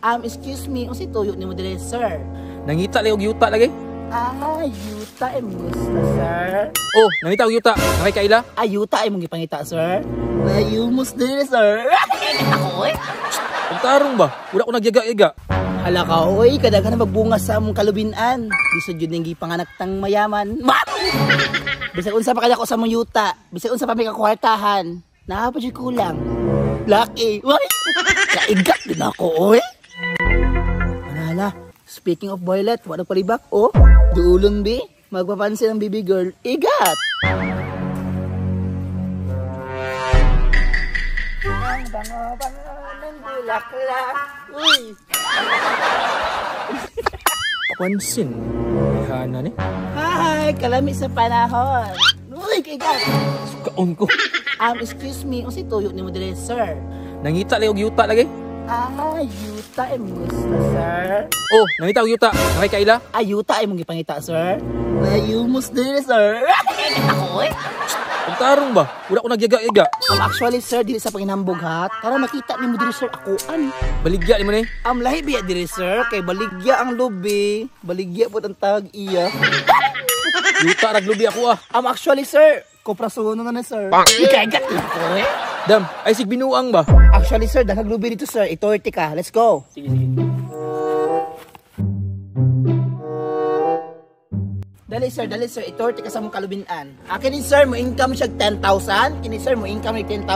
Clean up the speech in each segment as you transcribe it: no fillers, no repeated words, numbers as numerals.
Excuse me, unsay tuyo nimo dire, sir? Nangita lagi og yuta lagi. Ah, yuta imong gusto, sir. Oh, nangita og yuta. Nakay kaila? Ah, yuta imong gipangita, sir. Nayumos dire, sir. Ako eh. Ug tarong ba? Wala ko nagyaga-yaga. Hala ka, oy, kadaghan na magbunga sa among kalubinan. Bisod yun yung gipanganak tang mayaman. Bisag unsa pa kada ko sa among yuta. Bisag unsa pa may kakwartahan. Naa pa jud kulang. Lucky. Uy! Kaigat din ako, oy. Hala, speaking of boylet, wala palibak, oh. Duulon bi, magpapansin ang baby girl. Igat! Ang bango-bango ng bulaklak. Uy! Pansin. Hana ni. Hi! Kalami sa panahon. Uy, kaigat! Sukaon ko. Excuse me, unsay tuyo nimo dire, sir? Nangita lagi og yuta lagi. Ah, yuta imong gusto, sir. Oh, nangita og yuta. Nakay kaila? Ah, yuta imong gipangita, sir. Nayumos dire, sir. Ako eh. Ug tarong ba? Wala ko nagyaga-yaga. Actually, sir, dili sa panginambog ha. Tara makita nimo dire, sir, akuan. Baligya nimo ni. Am lahi biya dire, sir, kay baligya ang lubi. Baligya pod ang tawag iya. Yuta rag lubi ako ah. Actually, sir, koprasuno na ni sir. Ikaigat na ako eh. Dam, ay sig binuang ba? Actually, sir, daghang lubi dito, sir. I-torte ka. Let's go. Sige, sige. Dali sir, dali sir, itorte ka sa mong kalubinan. Akin ni sir, mo income siya 10,000. Kini sir, mo income ni 10,000.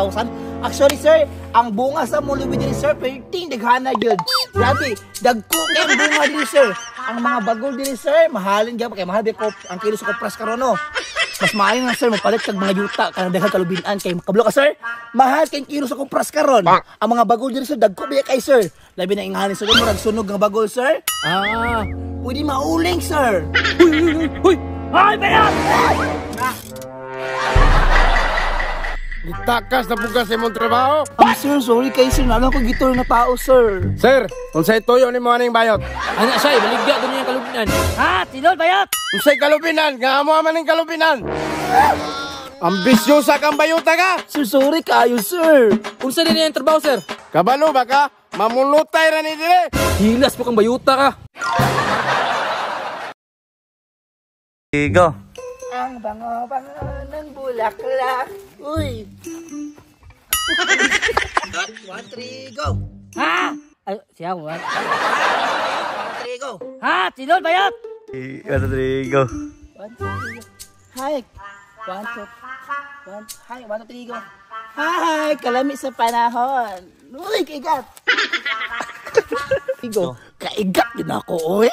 Actually sir, ang bunga sa mong lubi diri sir, perting daghana gyud. Grabe, dagko kay ang bunga diri sir. Ang mga bagol diri sir, mahalin gyud kay mahal ko ang kilo sa kopras karon no. Mas maayo na sir, magpalit kag mga yuta kanang daghang kalubinan kay makablo ka sir. Mahal kay kilo sa kopras karon. Ang mga bagol diri sir, dagko biya kay sir. Labi na inghanin sir, murag sunog nga bagol sir. Ah, pwede mauling sir. Huy, huy, huy, huy. Ay, bayot! Gitakas na bugas imong trabaho. Sir, sorry kay sir. Nalo ko gitor na tao, sir. Sir, unsay tuyo nimo aning bayot? Ana siya, baligya doon yung kalubinan. Ha, tinol bayot. Unsay kalubinan? Nga amo man ning kalubinan. Ambisyosa kang bayota ka. Sir, sorry kayo, sir. Unsa din yung trabaho, sir? Kabalo ba ka? Mamulutay ra ni dire. Hilas po kang bayuta ka. Go. Ang bango-bango ng bulaklak. Uy. 1, 3, go. Ha? Ay, siya ko. 1, 3, go. Ha, tinol bayot. 1, 3, go. 1, 2, 3, go. Hi. 1, 2, 1, hi. 1, 2, 3, go. Hi, kalami sa panahon. Uy, kaigat. Go. Kaigat din ako, uy.